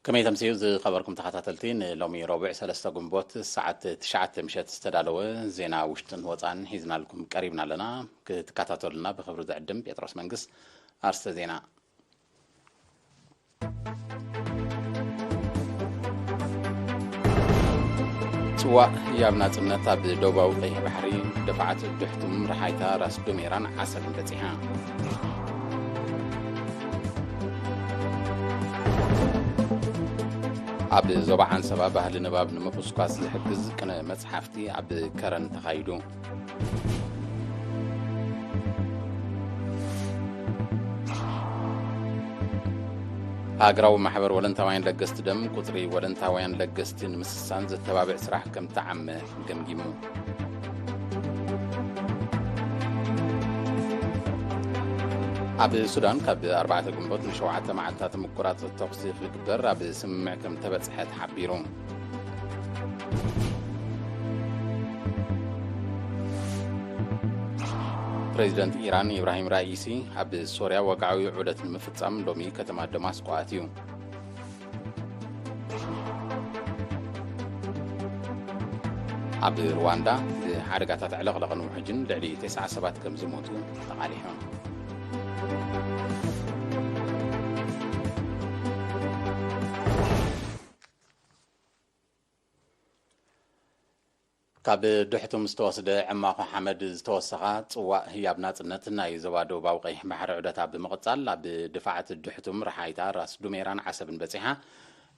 ከመይ ተምስዩ ዝኸበርኩም ተኸታተልቲ፣ ንሎሚ ረቡዕ ሰለስተ ግንቦት ሰዓት ትሽዓተ ምሸት ዝተዳለወ ዜና ውሽጥን ወፃን ሒዝናልኩም ቀሪብና ኣለና። ክትከታተሉና ብኽብሪ ዝዕድም ጴጥሮስ መንግስ። ኣርስተ ዜና። ጽዋእ ህያብ ናጽነት ኣብ ደቡባዊ ቀይሕ ባሕሪ፣ ደፋዓት ዱሕቱም፣ ረሓይታ፣ ራስ ዱሜራን ዓሰብን በጺሓ። ኣብ ዞባ ዓንሰባ ባህሊ ንባብ ንምቑስቋስ ዝሕግዝ ቅነ መጽሓፍቲ ኣብ ከረን ተኻይዱ። ሃገራዊ ማሕበር ወለንታውያን ለገስቲ ደም፣ ቁጽሪ ወለንታውያን ለገስቲ ንምስሳን ዘተባብዕ ስራሕ ከም ተዓመ ገምጊሙ። ኣብ ሱዳን ካብ ኣርባዕተ ግንቦት ንሸውዓተ መዓልታት ምቁራጽ ተኹሲ ክግበር ኣብ ስምምዕ ከም ተበጽሐ ተሓቢሩ። ፕሬዚደንት ኢራን ኢብራሂም ራኢሲ ኣብ ሶርያ ወግዓዊ ዑደት ንምፍጻም ሎሚ ከተማ ደማስቆ ኣትዩ። ኣብ ሩዋንዳ ብሓደጋታት ዕለቕለቕን ውሕጅን ልዕሊ ተስዓ ሰባት ከም ዝሞቱ ተቓሊሑ። ካብ ዱሕቱም ዝተወስደ ዕማኾ ሓመድ ዝተወሰኻ ጽዋእ ህያብ ናጽነት ናይ ዞባ ደቡባዊ ቀይሕ ባሕሪ ዑደታ ብምቕጻል፣ ኣብ ድፋዓት ዱሕቱም፣ ረሓይታ፣ ራስ ዱሜራን ዓሰብን በጺሓ።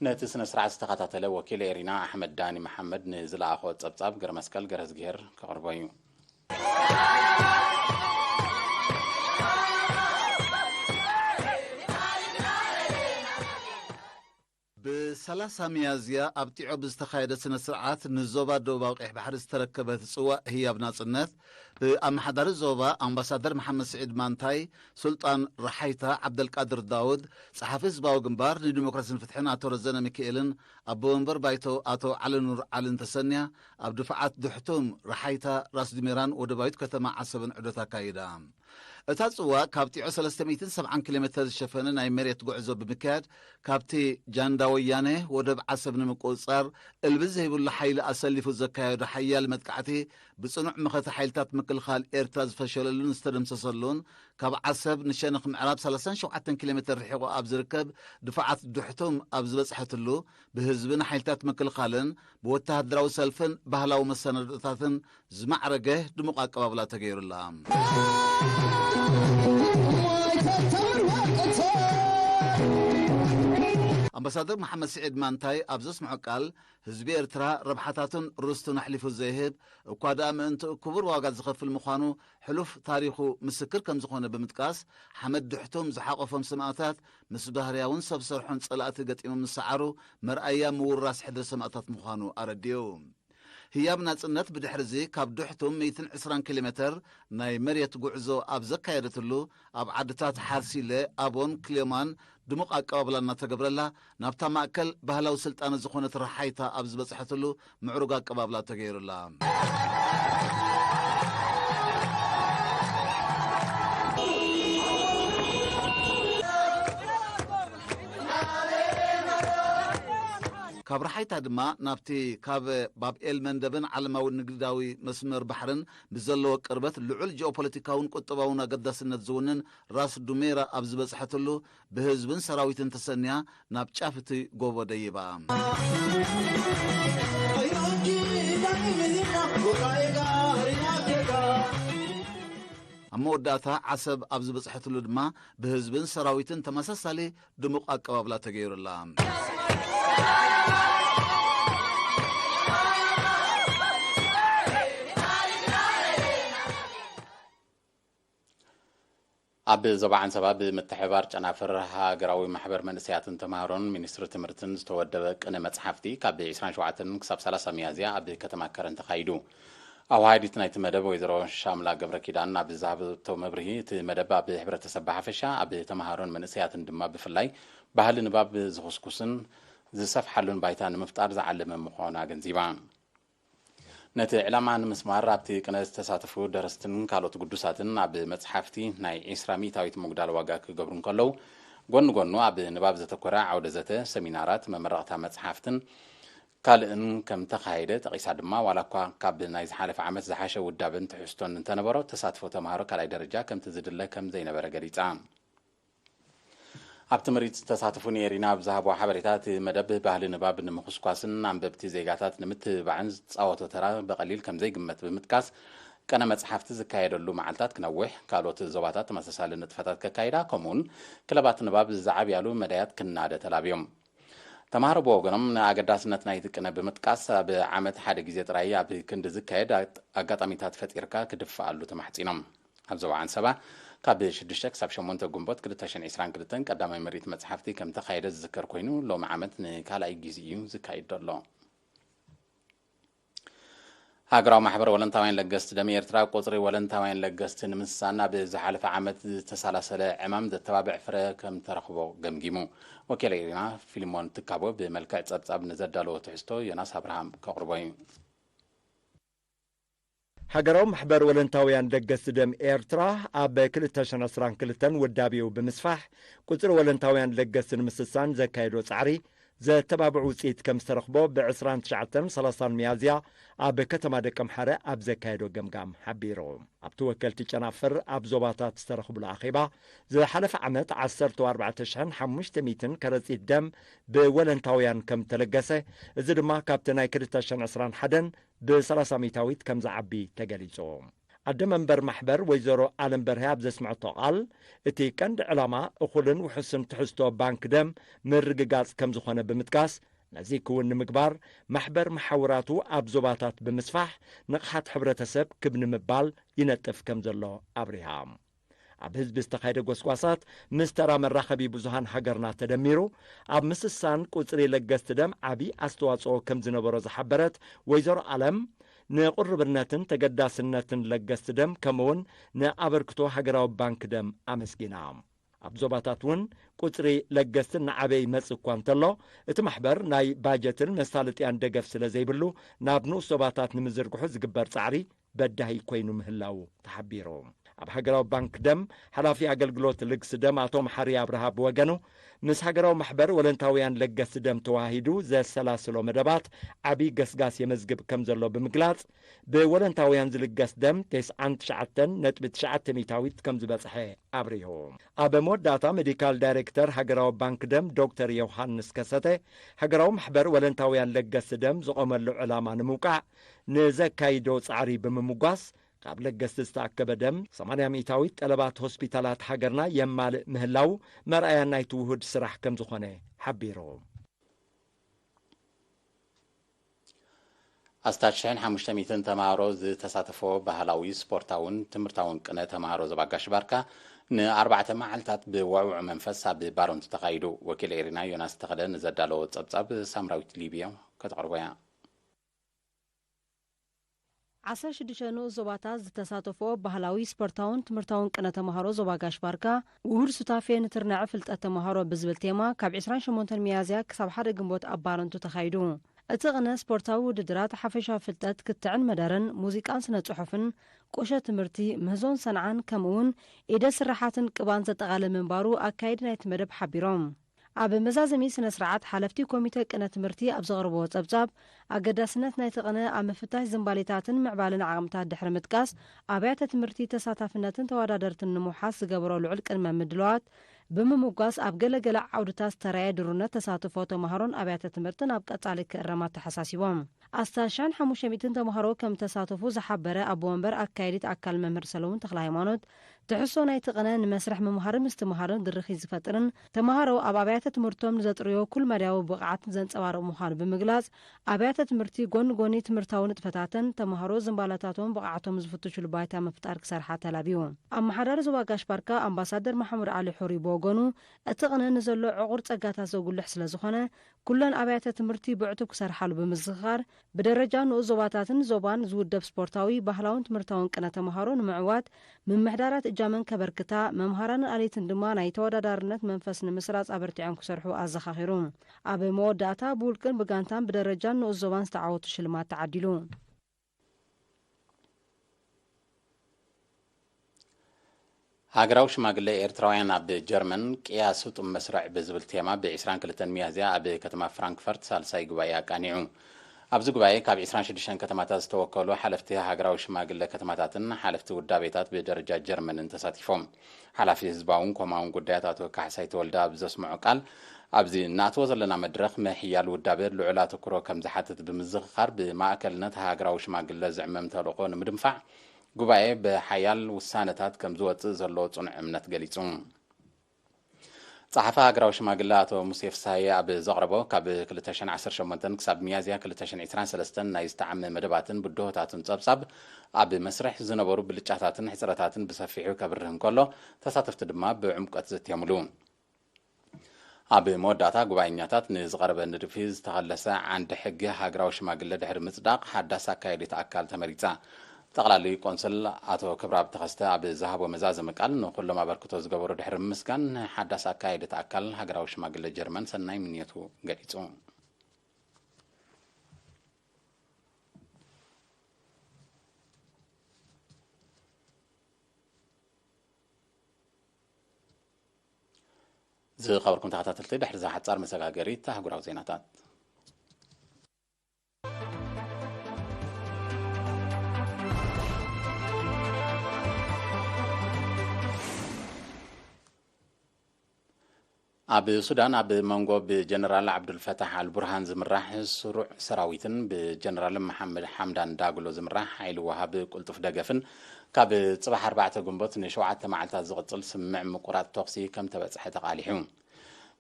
ነቲ ስነ ስርዓት ዝተኸታተለ ወኪል ኤሪና ኣሕመድ ዳኒ መሓመድ ንዝለኣኾ ጸብጻብ ገረመስቀል ገረዝግሄር ከቕርቦ እዩ። ብሰላሳ ሚያዝያ ኣብ ጢዖ ብዝተኻየደ ስነ ስርዓት ንዞባ ደቡባዊ ቀይሕ ባሕሪ ዝተረከበት ጽዋእ ህያብ ናጽነት ብኣመሓዳሪ ዞባ ኣምባሳደር መሓመድ ስዒድ ማንታይ፣ ሱልጣን ረሓይታ ዓብደልቃድር ዳውድ፣ ጸሓፊ ህዝባዊ ግንባር ንዲሞክራሲን ፍትሕን ኣቶ ረዘነ ሚካኤልን ኣቦ ወንበር ባይቶ ኣቶ ዓሊ ኑር ዓልን ተሰንያ ኣብ ድፋዓት ዱሕቱም፣ ረሓይታ፣ ራስ ዱሜራን ወደባዊት ከተማ ዓሰብን ዑደት ኣካይዳ። እታ ጽዋ ካብ ጢዖ ሰለስተ ሚእትን ሰብዓን ኪሎ ሜተር ዝሸፈነ ናይ መሬት ጉዕዞ ብምክያድ፣ ካብቲ ጃንዳ ወያነ ወደብ ዓሰብ ንምቁጽጻር እልቢ ዘይብሉ ሓይሊ ኣሰሊፉ ዘካየዶ ሓያል መጥቃዕቲ፣ ብጽኑዕ መኸተ ሓይልታት ምክልኻል ኤርትራ ዝፈሸለሉን ዝተደምሰሰሉን፣ ካብ ዓሰብ ንሸነኽ ምዕራብ ሰላሳን ሸውዓተን ኪሎ ሜተር ርሒቑ ኣብ ዝርከብ ድፋዓት ዱሕቱም ኣብ ዝበጽሐትሉ፣ ብህዝብን ሓይልታት ምክልኻልን ብወተሃደራዊ ሰልፍን ባህላዊ መሰናድኦታትን ዝማዕረገ ድሙቕ ኣቀባብላ ተገይሩላ። ኣምባሳደር መሓመድ ስዒድ ማንታይ ኣብ ዘስምዖ ቃል፣ ህዝቢ ኤርትራ ረብሓታቱን ርስቱን ኣሕሊፉ ዘይህብ፣ እኳ ደኣ ምእንትኡ ክቡር ዋጋ ዝኸፍል ምዃኑ ሕሉፍ ታሪኹ ምስክር ከም ዝኾነ ብምጥቃስ፣ ሓመድ ድሕቱም ዝሓቖፎም ሰማእታት ምስ ባህርያውን ሰብ ሰርሖን ጸላእቲ ገጢሞም ዝሰዓሩ መርኣያ ምውርራስ ሕድሪ ሰማእታት ምዃኑ ኣረዲኡ። ህያብ ናጽነት ብድሕርዚ ካብ ዱሕቱም ሚእትን ዕስራን ኪሎ ሜተር ናይ መሬት ጉዕዞ ኣብ ዘካየደትሉ፣ ኣብ ዓድታት ሓርሲለ፣ ኣቦን ክሌማን ድሙቕ ኣቀባብላ እናተገብረላ፣ ናብታ ማእከል ባህላዊ ስልጣነ ዝኾነት ረሓይታ ኣብ ዝበጽሐትሉ ምዕሩግ ኣቀባብላ ተገይሩላ። ካብ ረሓይታ ድማ ናብቲ ካብ ባብ ኤል መንደብን ዓለማዊ ንግዳዊ መስመር ባሕርን ብዘለዎ ቅርበት ልዑል ጂኦፖለቲካውን ቁጠባውን ኣገዳስነት ዝውንን ራስ ዱሜራ ኣብ ዝበጽሐትሉ ብህዝብን ሰራዊትን ተሰንያ ናብ ጫፍ እቲ ጎቦ ደይባ። ኣብ መወዳእታ ዓሰብ ኣብ ዝበጽሐትሉ ድማ ብህዝብን ሰራዊትን ተመሳሳሊ ድሙቕ ኣቀባብላ ተገይሩላ። ኣብ ዞባ ዓንሰባ ብምትሕብባር ጨናፍር ሃገራዊ ማሕበር መንእሰያትን ተምሃሮን ሚኒስትሪ ትምህርትን ዝተወደበ ቅነ መጽሓፍቲ ካብ ዕስራን ሸውዓተን ክሳብ ሰላሳ ሚያዝያ ኣብ ከተማ ከረን ተኻይዱ። ኣወሃዲት ናይቲ መደብ ወይዘሮ ሻምላ ገብረ ኪዳን ኣብ ዝሃበቶ መብርሂ፣ እቲ መደብ ኣብ ሕብረተሰብ ብሓፈሻ፣ ኣብ ተምሃሮን መንእሰያትን ድማ ብፍላይ ባህሊ ንባብ ዝኹስኩስን ዝሰፍሓሉን ባይታ ንምፍጣር ዝዓለመ ምዃኑ ኣገንዚባ። ነቲ ዕላማ ንምስማር ኣብቲ ቅነ ዝተሳተፉ ደረስትን ካልኦት ግዱሳትን ኣብ መጽሓፍቲ ናይ ዕስራ ሚእታዊት ምጉዳል ዋጋ ክገብሩ እንከለዉ፣ ጎኒ ጎኑ ኣብ ንባብ ዘተኮረ ዓውደ ዘተ፣ ሰሚናራት፣ መመረቕታ መጽሓፍትን ካልእን ከም ተኻየደ ጠቒሳ ድማ፣ ዋላ እኳ ካብ ናይ ዝሓለፈ ዓመት ዝሓሸ ውዳበን ትሕዝቶን እንተነበሮ፣ ተሳትፎ ተምሃሮ ካልኣይ ደረጃ ከምቲ ዝድለ ከም ዘይነበረ ገሊጻ። ኣብ ትምህርቲ ዝተሳተፉ ነይሪና ኣብ ዝሃብዎ ሓበሬታ፣ እቲ መደብ ባህሊ ንባብ ንምኹስኳስን ኣንበብቲ ዜጋታት ንምትብባዕን ዝጻወቶ ተራ ብቐሊል ከም ዘይግመት ብምጥቃስ፣ ቀነ መጽሓፍቲ ዝካየደሉ መዓልታት ክነውሕ፣ ካልኦት ዞባታት ተመሳሳሊ ንጥፈታት ከካይዳ፣ ከምኡውን ክለባት ንባብ ዝዓብያሉ መዳያት ክናደ ተላብዮም። ተምሃሮ ብወገኖም ንኣገዳስነት ናይቲ ቅነ ብምጥቃስ፣ ኣብ ዓመት ሓደ ግዜ ጥራይ ኣብ ክንዲ ዝካየድ ኣጋጣሚታት ፈጢርካ ክድፍኣሉ ተማሕጺኖም። ኣብ ዞባ ዓንሰባ ካብ ሽዱሽተ ክሳብ ሸሞንተ ግንቦት ክልተ ሽሕን ዕስራን ክልተን ቀዳማይ ምርኢት መጽሓፍቲ ከም ተኻየደ ዝዝከር ኮይኑ፣ ሎሚ ዓመት ንካልኣይ ግዜ እዩ ዝካየድ ዘሎ። ሃገራዊ ማሕበር ወለንታውያን ለገስቲ ደም ኤርትራ፣ ቁጽሪ ወለንታውያን ለገስቲ ንምስሳን ኣብ ዝሓለፈ ዓመት ዝተሰላሰለ ዕማም ዘተባብዕ ፍረ ከም ተረኽቦ ገምጊሙ። ወኪል ኤሪና ፊልሞን ትካቦ ብመልክዕ ጸብጻብ ንዘዳለዎ ትሕዝቶ ዮናስ ኣብርሃም ከቕርቦ እዩ። ሃገራዊ ማሕበር ወለንታውያን ለገስቲ ደም ኤርትራ፣ ኣብ ክልተ ሽሕን ዕስራን ክልተን ውዳቤኡ ብምስፋሕ፣ ቁጽሪ ወለንታውያን ለገስቲ ንምስሳን ዘካየዶ ጻዕሪ ዘተባብዕ ውጽኢት ከም ዝተረኽቦ፣ ብ ዕስራን ትሽዓተን ሰላሳን ሚያዝያ ኣብ ከተማ ደቀምሓረ ኣብ ዘካየዶ ገምጋም ሓቢሩ። ኣብቲ ወከልቲ ጨናፍር ኣብ ዞባታት ዝተረኽብሉ ኣኼባ፣ ዝሓለፈ ዓመት ዓሰርተ ኣርባዕተ ሽሕን ሓሙሽተ ሚእትን ከረጺት ደም ብወለንታውያን ከም ተለገሰ፣ እዚ ድማ ካብቲ ናይ ክልተ ሽሕን ዕስራን ሓደን ብ ሰላሳ ሚእታዊት ከም ዝዓቢ ተገሊጹ። ኣደ መንበር ማሕበር ወይዘሮ ኣለም በርሀ ኣብ ዘስምዐቶ ቃል፣ እቲ ቀንዲ ዕላማ እኹልን ውሑስን ትሕዝቶ ባንክ ደም ምርግጋጽ ከም ዝኾነ ብምጥቃስ፣ ነዚ ክውን ንምግባር ማሕበር መሓውራቱ ኣብ ዞባታት ብምስፋሕ ንቕሓት ሕብረተሰብ ክብ ንምባል ይነጥፍ ከም ዘሎ ኣብሪሃ። ኣብ ህዝቢ ዝተኻየደ ጎስጓሳት ምስ ተራ መራኸቢ ብዙሃን ሃገርና ተደሚሩ፣ ኣብ ምስሳን ቁጽሪ ለገስቲ ደም ዓቢ ኣስተዋጽኦ ከም ዝነበሮ ዝሓበረት ወይዘሮ ኣለም፣ ንቕሩብነትን ተገዳስነትን ለገስቲ ደም ከምኡውን ንኣበርክቶ ሃገራዊ ባንክ ደም ኣመስጊና። ኣብ ዞባታት እውን ቁጽሪ ለገስቲ እናዓበየ ይመጽእ እኳ እንተሎ፣ እቲ ማሕበር ናይ ባጀትን መሳለጥያን ደገፍ ስለ ዘይብሉ፣ ናብ ንኡስ ዞባታት ንምዝርግሑ ዝግበር ጻዕሪ በዳሂ ኮይኑ ምህላዉ ተሓቢሩ። ኣብ ሃገራዊ ባንክ ደም ሓላፊ ኣገልግሎት ልግሲ ደም ኣቶ መሓሪ ኣብርሃ ብወገኑ፣ ምስ ሃገራዊ ማሕበር ወለንታውያን ለገስቲ ደም ተዋሂዱ ዘሰላስሎ መደባት ዓቢ ገስጋስ የመዝግብ ከም ዘሎ ብምግላጽ፣ ብወለንታውያን ዝልገስ ደም ተስዓን ትሽዓተን ነጥቢ ትሽዓተ ሚእታዊት ከም ዝበጽሐ ኣብሪሁ። ኣብ መወዳእታ ሜዲካል ዳይሬክተር ሃገራዊ ባንክ ደም ዶክተር ዮሃንስ ከሰተ፣ ሃገራዊ ማሕበር ወለንታውያን ለገስቲ ደም ዝቖመሉ ዕላማ ንምውቃዕ ንዘካይዶ ጻዕሪ ብምምጓስ፣ ካብ ለገስቲ ዝተኣከበ ደም ሰማንያ ሚእታዊት ጠለባት ሆስፒታላት ሃገርና የማልእ ምህላዉ መርኣያ ናይቲ ውሁድ ስራሕ ከም ዝኾነ ሓቢሩ። ኣስታት ሽሕን ሓሙሽተ ሚእትን ተምሃሮ ዝተሳተፎ ባህላዊ፣ ስፖርታውን ትምህርታውን ቅነ ተምሃሮ ዞባ ጋሽ ባርካ ንኣርባዕተ መዓልታት ብወዕውዕ መንፈስ ኣብ ባረንቱ ተኻይዱ። ወኪል ኤሪና ዮናስ ተኸለ ንዘዳለዎ ጸብጻብ ሳምራዊት ሊብዮ ከተቕርቦ እያ። ዓሰርተ ሽዱሽተ ንኡስ ዞባታት ዝተሳተፎ ባህላዊ፣ ስፖርታውን ትምህርታውን ቅነ ተምሃሮ ዞባ ጋሽ ባርካ፣ ውሁድ ሱታፌ ንትርናዕ ፍልጠት ተምሃሮ ብዝብል ቴማ፣ ካብ ዕስራን ሸሞንተን ሚያዝያ ክሳብ ሓደ ግንቦት ኣብ ባረንቱ ተኻይዱ። እቲ ቅነ ስፖርታዊ ውድድራት፣ ሓፈሻዊ ፍልጠት፣ ክትዕን መደረን፣ ሙዚቃን ስነ ጽሑፍን፣ ቁሸ ትምህርቲ፣ ምህዞን ሰንዓን፣ ከምኡውን ኢደ ስራሓትን ቅባን ዘጠቓልል ምንባሩ ኣካየዲ ናይቲ መደብ ሓቢሮም። ኣብ መዛዘሚ ስነ ስርዓት፣ ሓለፍቲ ኮሚተ ቅነ ትምህርቲ ኣብ ዘቕርብዎ ጸብጻብ፣ ኣገዳስነት ናይቲ ቅነ ኣብ ምፍታሽ ዝንባሌታትን ምዕባለን ዓቕምታት ድሕሪ ምጥቃስ፣ ኣብያተ ትምህርቲ ተሳታፍነትን ተወዳደርትን ንምውሓስ ዝገበሮ ልዑል ቅድመ ምድላዋት ብምምጓስ፣ ኣብ ገለ ገለ ዓውድታት ዝተራእየ ድሩነት ተሳትፎ ተምሃሮን ኣብያተ ትምህርትን ኣብ ቀጻሊ ክእረም ኣተሓሳሲቦም። ኣስታት ሽሕን ሓሙሽተ ሚእትን ተምሃሮ ከም ተሳተፉ ዝሓበረ ኣቦ ወንበር ኣካያዲት ኣካል መምህር ሰለሙን ተኽለሃይማኖት፣ ትሕዝቶ ናይቲ ቅነ ንመስርሕ ምምሃርን ምስትምሃርን ድርኺት ዝፈጥርን ተምሃሮ ኣብ ኣብያተ ትምህርቶም ንዘጥርዮ ኩልመዳያዊ ብቕዓት ዘንጸባርቕ ምዃኑ ብምግላጽ፣ ኣብያተ ትምህርቲ ጎኒ ጎኒ ትምህርታዊ ንጥፈታተን፣ ተምሃሮ ዝንባለታቶምን ብቕዓቶም ዝፍትሹሉ ባይታ ምፍጣር ክሰርሓ ተላብዩ። ኣመሓዳሪ ዞባ ጋሽ ባርካ ኣምባሳደር ማሕሙድ ዓሊ ሑሪ ብወገኑ፣ እቲ ቅነ ንዘሎ ዕቑር ጸጋታት ዘጉልሕ ስለ ዝኾነ፣ ኩለን ኣብያተ ትምህርቲ ብዕቱብ ክሰርሓሉ ብምዝኽኻር፣ ብደረጃ ንኡስ ዞባታትን ዞባን ዝውደብ ስፖርታዊ፣ ባህላውን ትምህርታውን ቅነ ተምሃሮ ንምዕዋት ምምሕዳራት እጃመን ከበርክታ፣ መምሃራንን ኣለይትን ድማ ናይ ተወዳዳርነት መንፈስ ንምስራጽ ኣበርቲዖም ክሰርሑ ኣዘኻኺሩ። ኣብ መወዳእታ፣ ብውልቅን ብጋንታን ብደረጃን ንኡስ ዞባን ዝተዓወቱ ሽልማት ተዓዲሉ። ሃገራዊ ሽማግለ ኤርትራውያን ኣብ ጀርመን ቅያ ስጡም መስርዕ ብዝብል ቴማ ብ ዕስራን ክልተን ሚያዝያ ኣብ ከተማ ፍራንክፈርት ሳልሳይ ጉባኤ ኣቃኒዑ። ኣብዚ ጉባኤ ካብ ዕስራን ሽዱሽተን ከተማታት ዝተወከሉ ሓለፍቲ ሃገራዊ ሽማግለ ከተማታትን ሓለፍቲ ውዳቤታት ብደረጃ ጀርመንን ተሳቲፎም። ሓላፊ ህዝባውን ኮማውን ጉዳያት ኣቶ ካሕሳይ ተወልደ ኣብ ዘስምዖ ቃል፣ ኣብዚ እንኣትዎ ዘለና መድረኽ ምሕያል ውዳበ ልዑል ኣተኩሮ ከም ዝሓትት ብምዝኽኻር፣ ብማእከልነት ሃገራዊ ሽማግለ ዝዕመም ተልእኾ ንምድንፋዕ ጉባኤ ብሓያል ውሳነታት ከም ዝወጽእ ዘለዎ ጽኑዕ እምነት ገሊጹ። ጸሓፊ ሃገራዊ ሽማግለ ኣቶ ሙሴ ፍስሃየ ኣብ ዘቕረቦ፣ ካብ ክልተ ሽሕን ዓሰርተ ሸሞንተን ክሳብ ሚያዝያ ክልተ ሽሕን ዕስራን ሰለስተን ናይ ዝተዓመ መደባትን ብድሆታትን ጸብጻብ፣ ኣብ መስርሕ ዝነበሩ ብልጫታትን ሕጽረታትን ብሰፊሑ ከብርህ እንከሎ፣ ተሳተፍቲ ድማ ብዕምቆት ዘትየምሉ። ኣብ መወዳእታ ጉባኤኛታት ንዝቐረበ ንድፊ ዝተኸለሰ ዓንዲ ሕጊ ሃገራዊ ሽማግለ ድሕሪ ምጽዳቕ፣ ሓዳስ ኣካየዲት ኣካል ተመሪጻ። ጠቕላሊ ቆንስል ኣቶ ክብረኣብ ተኸስተ ኣብ ዝሃቦ መዛዘሚ ቃል፣ ንኹሎም ኣበርክቶ ዝገበሩ ድሕሪ ምምስጋን፣ ንሓዳስ ኣካየዲት ኣካል ሃገራዊ ሽማግለ ጀርመን ሰናይ ምንየቱ ገሊጹ። ዝኸበርኩም ተኸታተልቲ፣ ድሕሪ እዛ ሓጻር መሰጋገሪት ኣህጉራዊ ዜናታት። ኣብ ሱዳን፣ ኣብ መንጎ ብጀነራል ዓብዱልፈታሕ ኣልቡርሃን ዝምራሕ ስሩዕ ሰራዊትን ብጀነራል መሓመድ ሓምዳን ዳግሎ ዝምራሕ ሓይሊ ወሃብ ቅልጡፍ ደገፍን፣ ካብ ጽባሕ ኣርባዕተ ግንቦት ንሸውዓተ መዓልታት ዝቕጽል ስምምዕ ምቁራጽ ተኹሲ ከም ተበጽሐ ተቓሊሑ።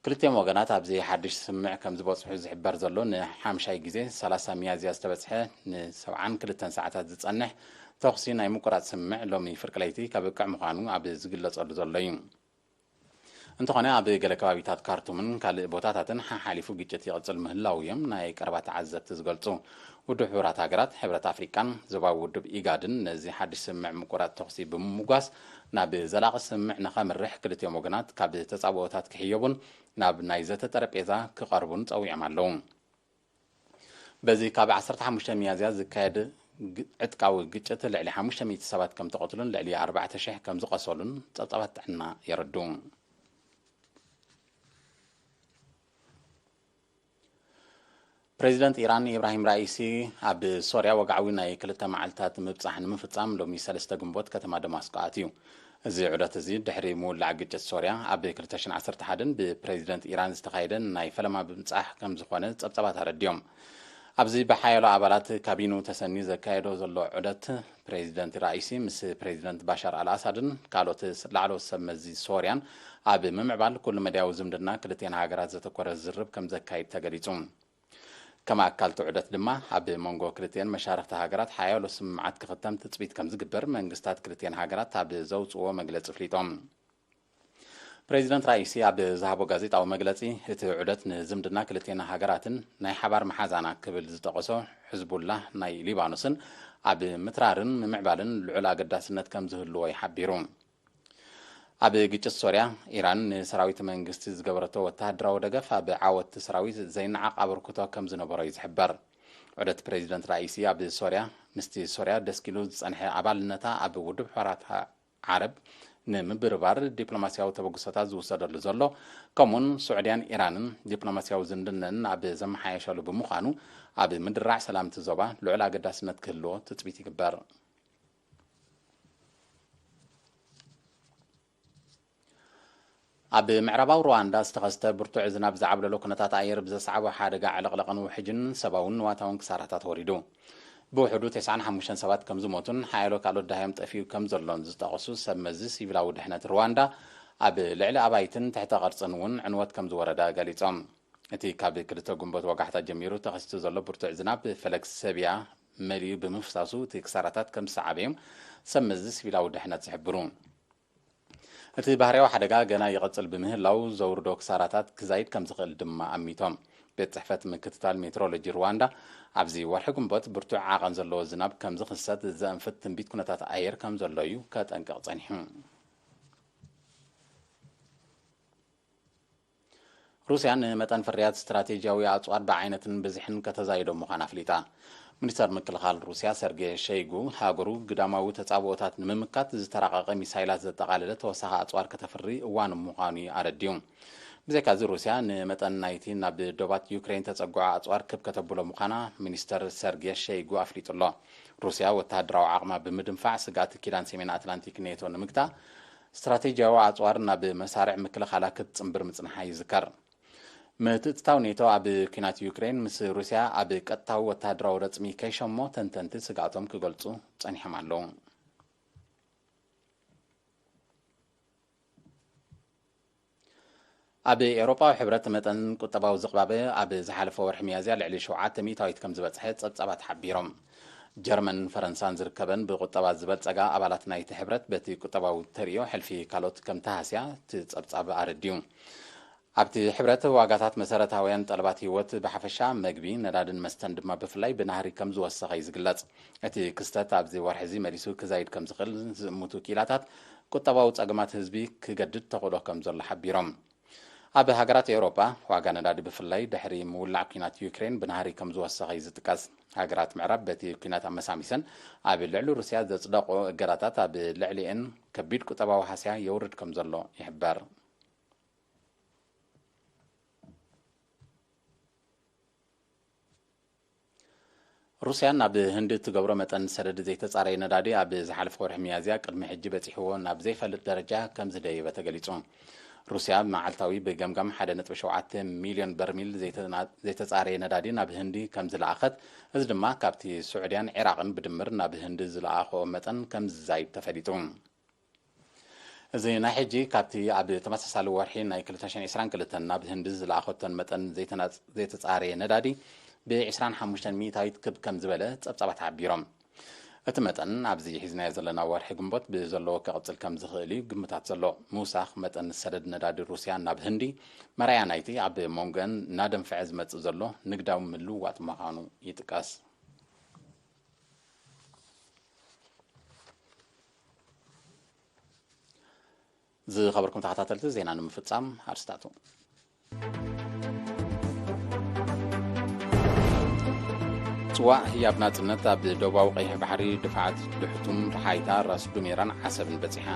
ክልቲኦም ወገናት ኣብዚ ሓድሽ ስምምዕ ከም ዝበጽሑ ዝሕበር ዘሎ ንሓምሻይ ግዜ፣ ሰላሳ ሚያዝያ ዝተበጽሐ ንሰብዓን ክልተን ሰዓታት ዝጸንሕ ተኹሲ ናይ ምቁራጽ ስምምዕ፣ ሎሚ ፍርቂ ለይቲ ከብቅዕ ምዃኑ ኣብ ዝግለጸሉ ዘሎ እዩ። እንተኾነ፣ ኣብ ገለ ከባቢታት ካርቱምን ካልእ ቦታታትን ሓሓሊፉ ግጭት ይቕጽል ምህላዉ እዮም ናይ ቀረባ ተዓዘብቲ ዝገልጹ። ውድብ ሕቡራት ሃገራት፣ ሕብረት ኣፍሪቃን ዞባዊ ውድብ ኢጋድን ነዚ ሓድሽ ስምምዕ ምቁራጽ ተኹሲ ብምምጓስ፣ ናብ ዘላቒ ስምምዕ ንኸምርሕ ክልቲኦም ወገናት ካብ ተጻብኦታት ክሕየቡን ናብ ናይ ዘተ ጠረጴዛ ክቐርቡን ጸዊዖም ኣለዉ። በዚ ካብ ዓሰርተ ሓሙሽተ ሚያዝያ ዝካየድ ግ-፣ ዕጥቃዊ ግጭት ልዕሊ ሓሙሽተ ሚእቲ ሰባት ከም ተቐትሉን ልዕሊ ኣርባዕተ ሽሕ ከም ዝቐሰሉን ጸብጻባት ጥዕና የረድኡ። ፕሬዚደንት ኢራን ኢብራሂም ራኢሲ ኣብ ሶርያ ወግዓዊ ናይ ክልተ መዓልታት ምብጻሕ ንምፍጻም ሎሚ ሰለስተ ግንቦት ከተማ ደማስቆ ኣትዩ። እዚ ዑደት እዚ ድሕሪ ምውላዕ ግጭት ሶርያ ኣብ ክልተ ሽሕን ዓሰርተ ሓደን ብፕሬዚደንት ኢራን ዝተኻየደ ናይ ፈለማ ምብጻሕ ከም ዝኾነ ጸብጻባት ኣረድዮም። ኣብዚ ብሓያሎ ኣባላት ካቢኑ ተሰንዩ ዘካየዶ ዘሎ ዑደት፣ ፕሬዚደንት ራኢሲ ምስ ፕሬዚደንት ባሻር ኣልኣሳድን ካልኦት ስ-፣ ላዕለዎት ሰብ መዚ ሶርያን ኣብ ምምዕባል ኩሉ መዳያዊ ዝምድና ክልቲኤን ሃገራት ዘተኮረ ዝርርብ ከም ዘካይድ ተገሊጹ። ከም ኣካል እቲ ዑደት ድማ፣ ኣብ መንጎ ክልቲኤን መሻርኽቲ ሃገራት ሓያሎ ስምምዓት ክኽተም ትጽቢት ከም ዝግበር መንግስታት ክልቲኤን ሃገራት ኣብ ዘውጽእዎ መግለጺ ኣፍሊጦም። ፕሬዚደንት ራኢሲ ኣብ ዝሃቦ ጋዜጣዊ መግለጺ፣ እቲ ዑደት ንዝምድና ክልቲኤን ሃገራትን ናይ ሓባር መሓዛና ክብል ዝጠቐሶ፣ ሕዝቡላህ ናይ ሊባኖስን ኣብ ምትራርን ምምዕባልን ልዑል ኣገዳስነት ከም ዝህልዎ እዩ ሓቢሩ። ኣብ ግጭት ሶርያ፣ ኢራን ንሰራዊት መንግስቲ ዝገበረቶ ወተሃደራዊ ደገፍ ኣብ ዓወት ሰራዊት ዘይነዓቕ ኣበርክቶ ከም ዝነበሮ እዩ ዝሕበር። ዑደት ፕሬዚደንት ራኢሲ ኣብ ሶርያ፣ ምስቲ ሶርያ ደስኪሉ ዝጸንሐ ኣባልነታ ኣብ ውድብ ሕቡራት ዓረብ ንምብርባር ዲፕሎማስያዊ ተበግሶታት ዝውሰደሉ ዘሎ፣ ከምኡውን ስዑድያን ኢራንን ዲፕሎማስያዊ ዝምድነን ኣብ ዘመሓየሸሉ ብምዃኑ፣ ኣብ ምድራዕ ሰላም እቲ ዞባ ልዑል ኣገዳስነት ክህልዎ ትጽቢት ይግበር። ኣብ ምዕራባዊ ሩዋንዳ ዝተኸስተ ብርቱዕ ዝናብ ዝዓብለሎ ኩነታት ኣየር ብዘስዓቦ ሓደጋ ዕልቕልቕን ውሕጅን ሰብኣውን ንዋታውን ክሳራታት ወሪዱ። ብውሕዱ ተስዓን ሓሙሽተን ሰባት ከም ዝሞቱን ሓያሎ ካልኦት ደሃዮም ጠፊኡ ከም ዘሎን ዝጠቐሱ ሰብ መዚ ሲቪላዊ ድሕነት ሩዋንዳ፣ ኣብ ልዕሊ ኣባይትን ትሕተ ቅርጽን እውን ዕንወት ከም ዝወረዳ ገሊጾም። እቲ ካብ ክልተ ግንቦት ወጋሕታ ጀሚሩ ተኸሲቱ ዘሎ ብርቱዕ ዝናብ ፈለግ ሰብያ መሊኡ ብምፍሳሱ፣ እቲ ክሳራታት ከም ዝሰዓበ እዮም ሰብ መዚ ሲቪላዊ ድሕነት ዝሕብሩ። እቲ ባህርያዊ ሓደጋ ገና ይቕጽል ብምህላው፣ ዘውርዶ ክሳራታት ክዛይድ ከም ዝኽእል ድማ ኣሚቶም። ቤት ጽሕፈት ምክትታል ሜትሮሎጂ ሩዋንዳ፣ ኣብዚ ወርሒ ግንቦት ብርቱዕ ዓቐን ዘለዎ ዝናብ ከም ዝኽሰት ዘእንፍት ትንቢት ኩነታት ኣየር ከም ዘሎ እዩ ከጠንቅቕ ጸኒሑ። ሩስያ ንመጠን ፍርያት ስትራቴጂያዊ ኣጽዋር ብዓይነትን ብዝሕን ከተዛይዶ ምዃና ኣፍሊጣ። ሚኒስተር ምክልኻል ሩስያ ሰርጌ ሸይጉ፣ ሃገሩ ግዳማዊ ተጻብኦታት ንምምካት ዝተራቐቐ ሚሳይላት ዘጠቓለለ ተወሳኺ ኣጽዋር ከተፍሪ እዋኑ ምዃኑ ኣረዲኡ። ብዘይካዚ፣ ሩስያ ንመጠን ናይቲ ናብ ዶባት ዩክሬን ተጸግዖ ኣጽዋር ክብ ከተብሎ ምዃና ሚኒስተር ሰርጌ ሸይጉ ኣፍሊጡ ኣሎ። ሩስያ ወተሃደራዊ ዓቕማ ብምድንፋዕ ስግኣት ኪዳን ሰሜን ኣትላንቲክ ኔቶ ንምግታእ፣ ስትራቴጂያዊ ኣጽዋር ናብ መሳርዕ ምክልኻላ ክትጽንብር ምጽንሓ ይዝከር። ምትእትታው ኔቶ ኣብ ኲናት ዩክሬን ምስ ሩስያ ኣብ ቀጥታዊ ወተሃደራዊ ረጽሚ ከይሸሞ ተንተንቲ ስግኣቶም ክገልጹ ጸኒሖም ኣለዉ። ኣብ ኤውሮጳዊ ሕብረት መጠን ቁጠባዊ ዝቕባበ ኣብ ዝሓለፈ ወርሒ ሚያዝያ ልዕሊ ሸውዓተ ሚእታዊት ከም ዝበጽሐ ጸብጻባት ሓቢሮም። ጀርመንን ፈረንሳን ዝርከበን ብቁጠባ ዝበልጸጋ ኣባላት ናይቲ ሕብረት በቲ ቁጠባዊ ተርእዮ ሕልፊ ካልኦት ከም ተሃስያ እቲ ጸብጻብ ኣረዲዩ። ኣብቲ ሕብረት ዋጋታት መሰረታውያን ጠለባት ህይወት ብሓፈሻ፣ መግቢ፣ ነዳድን መስተን ድማ ብፍላይ ብናህሪ ከም ዝወሰኸ እዩ ዝግለጽ። እቲ ክስተት ኣብዚ ወርሒ እዚ መሊሱ ክዛይድ ከም ዝኽእል ዝእምቱ ክኢላታት፣ ቁጠባዊ ጸገማት ህዝቢ ክገድድ ተኽእሎ ከም ዘሎ ሓቢሮም። ኣብ ሃገራት ኤውሮጳ ዋጋ ነዳዲ ብፍላይ ድሕሪ ምውላዕ ኲናት ዩክሬን ብናህሪ ከም ዝወሰኸ እዩ ዝጥቀስ። ሃገራት ምዕራብ በቲ ኲናት ኣመሳሚሰን ኣብ ልዕሊ ሩስያ ዘጽደቆ እገዳታት ኣብ ልዕሊኤን ከቢድ ቁጠባዊ ሃስያ የውርድ ከም ዘሎ ይሕበር። ሩስያ ናብ ህንዲ እትገብሮ መጠን ሰደድ ዘይተጻረየ ነዳዲ ኣብ ዝሓለፈ ወርሒ ሚያዝያ ቅድሚ ሕጂ በጺሕዎ ናብ ዘይፈልጥ ደረጃ ከም ዝደየበ ተገሊጹ። ሩስያ መዓልታዊ ብገምጋም ሓደ ነጥቢ ሸውዓተ ሚልዮን በርሚል ዘይተና-፣ ዘይተጻረየ ነዳዲ ናብ ህንዲ ከም ዝለኣኸት፣ እዚ ድማ ካብቲ ስዑድያን ዒራቕን ብድምር ናብ ህንዲ ዝለኣኸኦ መጠን ከም ዝዛይድ ተፈሊጡ። እዚ ናይ ሕጂ ካብቲ ኣብ ተመሳሳሊ ወርሒ ናይ ክልተ ሽሕን ዕስራን ክልተን ናብ ህንዲ ዝለኣኸቶን መጠን ዘይተናጽ-፣ ዘይተጻረየ ነዳዲ ብ ዕስራን ሓሙሽተን ሚእታዊት ክብ ከም ዝበለ ጸብጻባት ሓቢሮም። እቲ መጠን ኣብዚ ሒዝናዮ ዘለና ወርሒ ግንቦት ብዘለዎ ክቕጽል ከም ዝኽእል እዩ ግምታት ዘሎ። ምውሳኽ መጠን ሰደድ ነዳዲ ሩስያ ናብ ህንዲ መርኣያ ናይቲ ኣብ መንጎን እናደንፍዐ ዝመጽእ ዘሎ ንግዳዊ ምልውዋጥ ምዃኑ ይጥቀስ። ዝኸበርኩም ተኸታተልቲ፣ ዜና ንምፍጻም ኣርስታቱ። ጽዋእ ህያብ ናጽነት ኣብ ደቡባዊ ቀይሕ ባሕሪ ድፋዓት ድሕቱም፣ ተሓይታ፣ ራስ ዱሜራን ዓሰብን በጺሓ።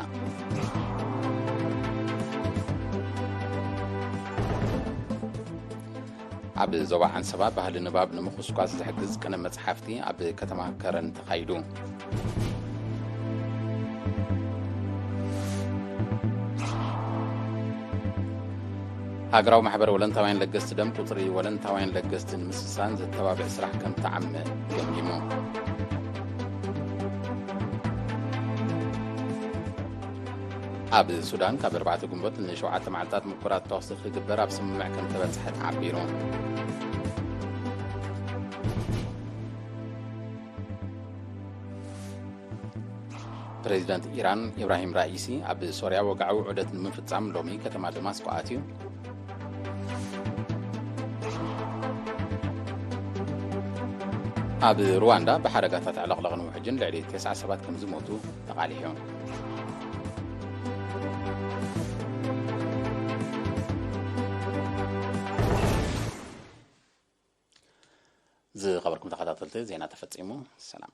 ኣብ ዞባ ዓንሰባ ባህሊ ንባብ ንምኹስኳስ ዝሕግዝ ቅነ መጽሓፍቲ ኣብ ከተማ ከረን ተኻይዱ። ሃገራዊ ማሕበር ወለንታውያን ለገስቲ ደም ቁጽሪ ወለንታውያን ለገስቲ ንምስሳን ዘተባብዕ ስራሕ ከም ተዓመ ገምጊሙ። ኣብ ሱዳን ካብ ኣርባዕተ ግንቦት ንሸውዓተ መዓልታት ምቁራጽ ተኹሲ ክግበር ኣብ ስምምዕ ከም ተበጽሐ ተሓቢሩ። ፕሬዚደንት ኢራን ኢብራሂም ራኢሲ ኣብ ሶርያ ወግዓዊ ዑደት ንምፍጻም ሎሚ ከተማ ደማስቆ ኣትዩ። ኣብ ሩዋንዳ ብሓደጋታት ዕለቕለቕን ውሕጅን ልዕሊ ተስዓ ሰባት ከም ዝሞቱ ተቓሊሑ። ዝኸበርኩም ተኸታተልቲ፣ ዜና ተፈጺሙ። ሰላም።